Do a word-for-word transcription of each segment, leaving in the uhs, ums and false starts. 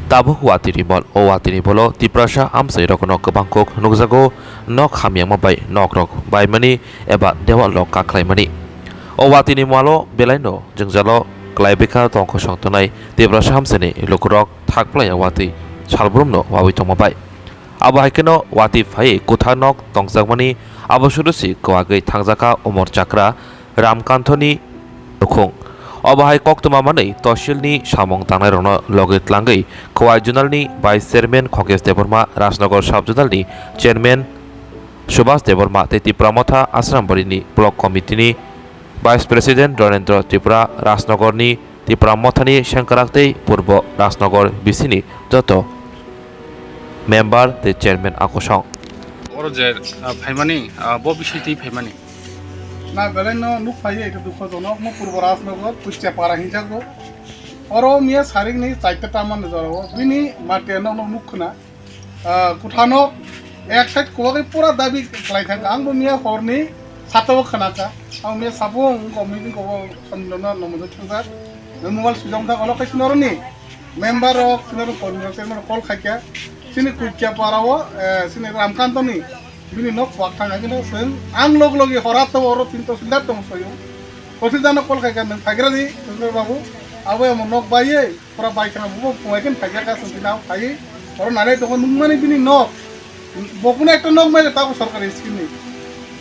Tabuk watwi ni mol. O watwi ni molo Tiprasa amchairokno kwbangkuk nukjago nok hamyangma bai nokrok baimani eba dewal rok kaklaimani. O watwi ni molo belaino jwngjalo kwlaibaikha tongkosong tongnai Tiprasa amchaini lukurok thakplaiya watwi salbrumno wawi tongma bai. Abo hai kheno watwi phaiwi kwtha nok tongjakmani abo sudu si kwagwi thangjakha Umor Chakra Ramkanthoni nukhung. Obo hai koktwma manwi tosilni samung tangnairokno logi tlangwi Khowai Zonalni Vice Chairman Khokesh Debbarma, Rajnagar Sub Zonalni Chairman Subhas Debbarma tei Tipra Motha Asrambarini Block Committeeni Vice President Ranendra Tripura, Rajnagarni Tipra Mothani sengkrak tei Purbo Rajnagar bisini joto member tei chairman akosong. Oro je, ah, phaimani, ah, bo bisingtwi phaimani. Na belai no nuk phaiya, itu dukho jonok, mo Purbo Rajnagar, Kuchia Para hinjago. Oro miya sarik ni chaita taman jorao, bini mate no nuk khna. Ah, kwthano ek side kwbagwi pura dabi khlai thangkha. Ang bo miya horni sata o khna kha. Ang miya sabung wngkha, meeting kobo samjona nomojak thangkha. Mobile swijong thang, olo khai sinoroni member rok, sinoroni kormi rok, chairman rok call khaikha. Sini Kuchia Para o, eh, sini Ramkantoni bini nok kwak thang, hai kheno chwng ang log logi hora to oro tin tahsildar tong soyo. Tahsildar no call khaikha, "Nwng phaigra di, Sundar babu, abo amo nok baiye." Pura bai khna bo phungai khe phaikha ka song bini phai. Oro nanai tongo nukmani bini nok. Bo kuno ekta nok mai tabo sorkari scheme ni.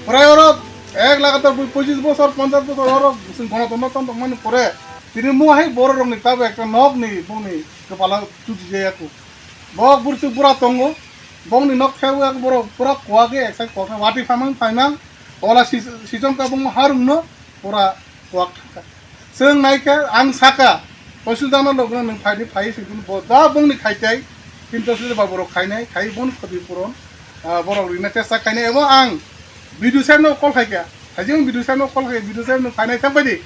Pura oro ek lagatar bui pochis bosor, ponchas bosor oro sing gono tono ton tongmani pore. Tini mo hai borok rokni tabo ekta nok ni bongni kwpala chuti jaya ko. Bo bursu bura tongo. Bongni nok khe yak borok pura kuwa khe eksa kuwa khe wati phamang phaimang. Ola si-, sichong ka bongma harung no. Pura kuak thangkha. Chwng naikhe ang sakha, Tahsildar no logno nwng phaidi phai se, bo da bongni khaitai, tin Tahsildar babu rok khainai, khai boni khoti puron, ah, borok rina chesta khainai, ebo ang B D O sir no call khaikha, haijing B D O sir no call khai, B D O sir no phainai thang baidi,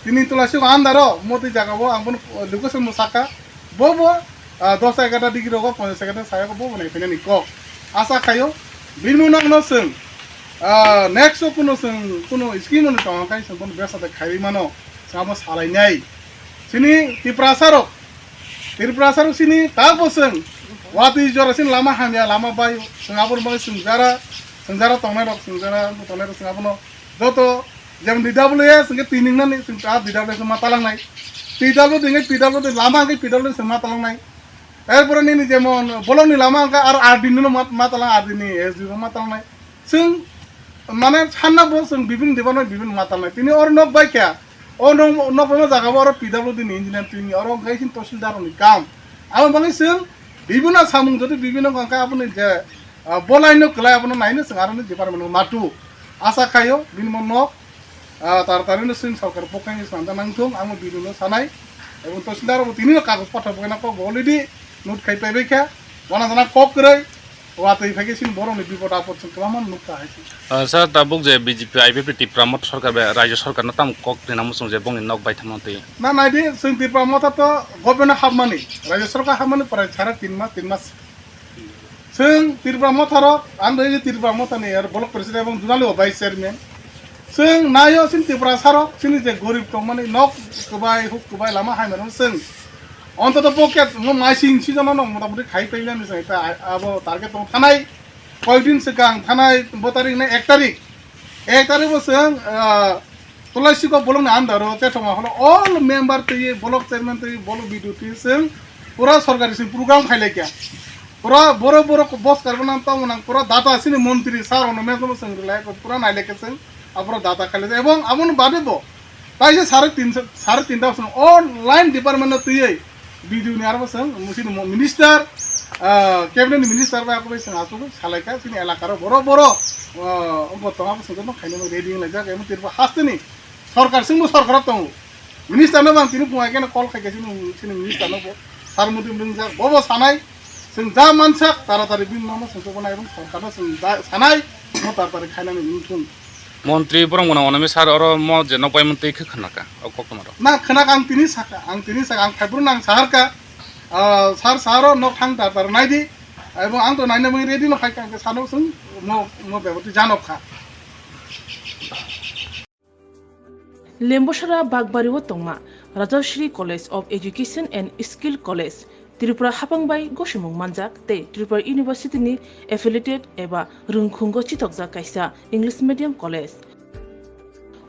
tini Tulasi andaro, motwi jaga bo ang bono location no sakha, Bo bo, ah, dos egarta digi rogo, ponchas egarta sayago bo bo nai phainani kok. Asa khayo, bini mung nokno chwng, ah, next o kuno chwng, kuno scheme ni tongma kai chwng bono besa de khairi mano, chwng amo salainai. Chini Tiprasa rok, Tiprasa rok chini tabo chwng, watwi jora chini lama hamya, lama bayo, chwng aboni bagwi chwng jara, chwng jara tongnai rok, chwng jara tongnai rok chwng abono joto Jemon D W S hwnkhe twi nungnani chwng ta D W S no ma talangnai. P W D hwnkhe P W D lama hwnkhe P W D se ma talangnai. Erpore nini jemon bolongni lama hwnkhe aro R D no ma, ma talang, R D ni S D no ma talangnai. Chwng mane sanna bo chwng bibini department bibini ma talangnai. Tini oro nok bai kha. O nok, nok bai ma jaga bo oro P W D ni engineer tini oro hwnkhe chini tahsildar ni kam. Abo bagwi chwng bibino samung jodi bibino hwnkhe aboni je, ah, bolai no kwlai abono naino chwng aroni department no matu. Asa khaio bini mo nok Ah, tar tarino chwng sorkar pokhaini sanda nangthung, amo biduno sanai. Ebong tahsildar bo tinino kagoj pathar bokena kok bo already note khai paibai kha. Wana jana kok kwrwi, watwi phaikhe chini borokni bipod apod chwng kwbangma nukha hai se. Ah, sir, tabuk je B J P, I P F T Tipra Motha sorkar bai rajya sorkarno tamo kok rina muchung je bongni nok baithangma twi? Na naidi, chwng Tipra Motha to government hapmani, rajya sorkar hapmani prai sare tin mas, tin mas. Chwng Tipra Motha rok, ang dai Tipra Motha ni aro block president ebong zonal o vice chairman. Chwng naio chini Tiprasa rok, chini je gorib tongmani nok kwbai, huk kwbai, lama hai mano chwng. Ontoto pocket mo maising season no motamoti khai paimani chwng ta abo target tong thanai. Koidin swkang thanai bo tarik na ek tarik. Ek tarik bo chwng, ah, Tulaisiko bolongni under o Chethoma holo all member twi, block chairman twi, block B D O twi chwng pura sorkari chwng program khailai kha. Pura boro boro bos karbo nang tamo nang pura data chini montri sir ono mekno chwng rilai pura nailai kha chwng apura data khailai ebong aboni bade bo taisa sare tin, sare tinta chwng online department no twiwi B D O ni aro bo chwng, chini mo-, minister, ah, cabinet ni minister bai abo bai chwng aswk salai kha, chini elaka rok boro boro, ah, bo tong abo chwng joto khainani ready wng laijak, emon tirbo haste ni sorkar chwngno sorkar o tongo. Minister no bo ang tini phungai khe call khai kha chini, chini minister no bo, sar muti wngjak, bo bo sanai, chwng ja mansak, taratari bini nono chwng tubunai, ebong sorkar no chwng ja sanai, mo taratari khainani wngthung. Montri borok mwnang onami sar oro mo je nok bai mantwi khe khna kha o koktwma rok. Na khna kha ang tini sakha, ang tini sakha, ang phaiphuru nang sahar kha, ah, sar sahar o nok thang tar tar nai di, ebong ang to naina bagwi ready no khai kha, ang khe sano chwng mo, mo beboti janok kha. Lembosara Bakbari o tongma Rajashri College of Education and Skill College, Tripura hapang bai gosimung manjak tei Tripura University ni affiliated eba rwngkhungo chithokjak kaisa English medium college.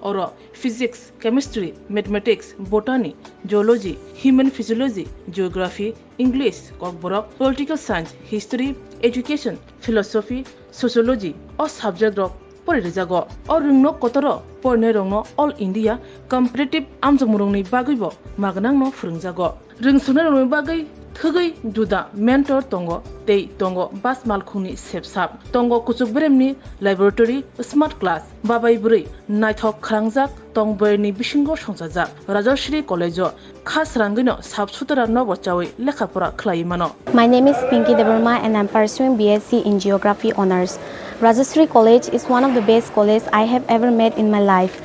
Oro physics, chemistry, mathematics, botany, geology, human physiology, geography, English, kokborok, political science, history, education, philosophy, sociology o subject rok pori rijago. O rwngno kotoro porinairokno All India competitive amjokmungrokni bagwibo magnangno phwrwngjago. Rwngsuknairokni bagwi thwgwi juda mentor tongo tei tongo bas malkhungni sepsap. Tongo kuchuk beremni laboratory, smart class, babai bwrwi naithok khwrangjak tongboyarni bisingo songchajak Rajashree College-o kha srangwino sap sutara nobo chawi lekha pora khlaiwi mano. My name is Pinky Debbarma and I'm pursuing B S C in Geography Honours. Rajashree College is one of the best colleges I have ever met in my life.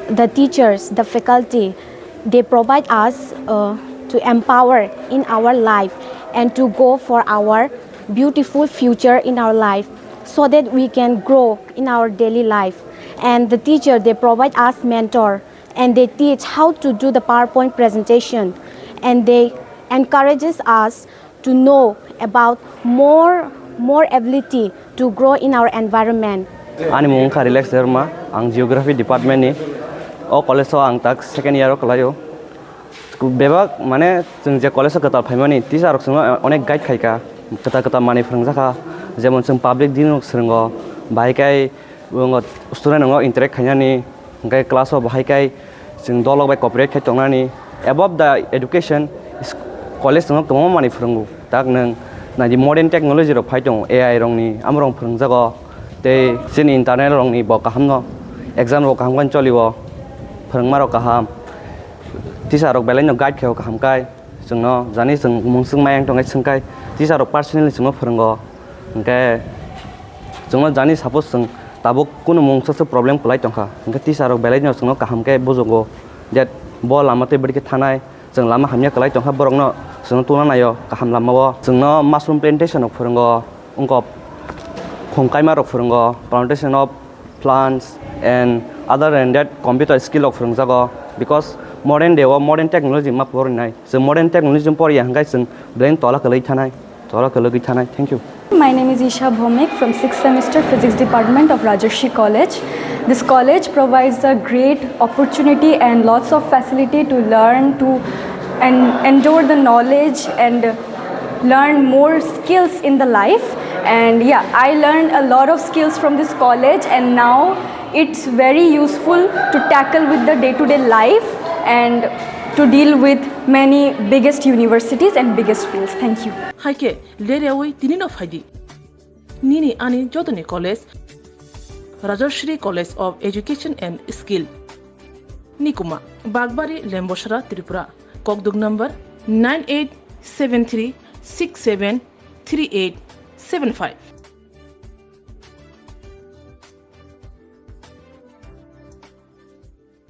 The teachers, the faculty, they provide us uh, to empower in our life and to go for our beautiful future in our life so that we can grow in our daily life. And the teacher, they provide us mentor and they teach how to do the PowerPoint presentation and they encourages us to know about more more ability to grow in our environment. Ani mung wngkha Relax Debbarma, ang Geography Department ni. O college o ang tak second year o kwlaio. Bebak mane chwng je college o kwtal phaimani teacher rok chwngno onek guide khaika, kwtal kwtal manwi phwrwngjakha, jemon chwng public dealing rok swrwngo, bahai khe student rokno interact khainani, hwnkhe class o bahai khe chwng dolok bai cooperate khai tongnani. Above the education, college chwngno kwbangma manwi phwrwngo. Tak nwng naidi modern technology rok phai tongo, A I rokni, amorok phwrwngjago. Tei chini internal rokni bo kahamno, exam rok kaham khe cholio, phwrwngma rok kaham, teacher rok belai no guide khaio kaham khai. Chwngno jani chwng mung swk mayang tongkhe swngkhai teacher rok personally chwngno phwrwngo. Hwnkhe chwngno jani suppose chwng tabuk kunu mungsa se problem kwlai tongkha, hwnkhe teacher rok belai no chwngno kaham khe bujugo that bo lama tei bwrwi khe thanai, chwng lama hamya kwlai tongkha borokno chwngno tungna naio kaham lamao. Chwngno mushroom plantation rok phwrwngo, wngkok khum kaima rok phwrwngo, plantation of plants and other than that computer skill rok phwrwngjago, because modern day o modern technology ma porinai. Chwng modern technology poriya hwnkhe chwng belai tola kwlwi thanai, tola kwlwi thanai. Thank you. My name is Isha Bhomik from sixth semester Physics Department of Rajashree College. This college provides a great opportunity and lots of facility to learn, to and endure the knowledge and learn more skills in the life. And yeah, I learned a lot of skills from this college, and now it's very useful to tackle with the day-to-day life and to deal with many biggest universities and biggest fields. Thank you. Haikhe leryawi tinino phaidi. Nini ani jotoni college, Rajashree College of Education and Skill. Nikuma, Bagbari, Lembosara, Tripura. Kokduk number nine eight seven three six seven three eight seven five.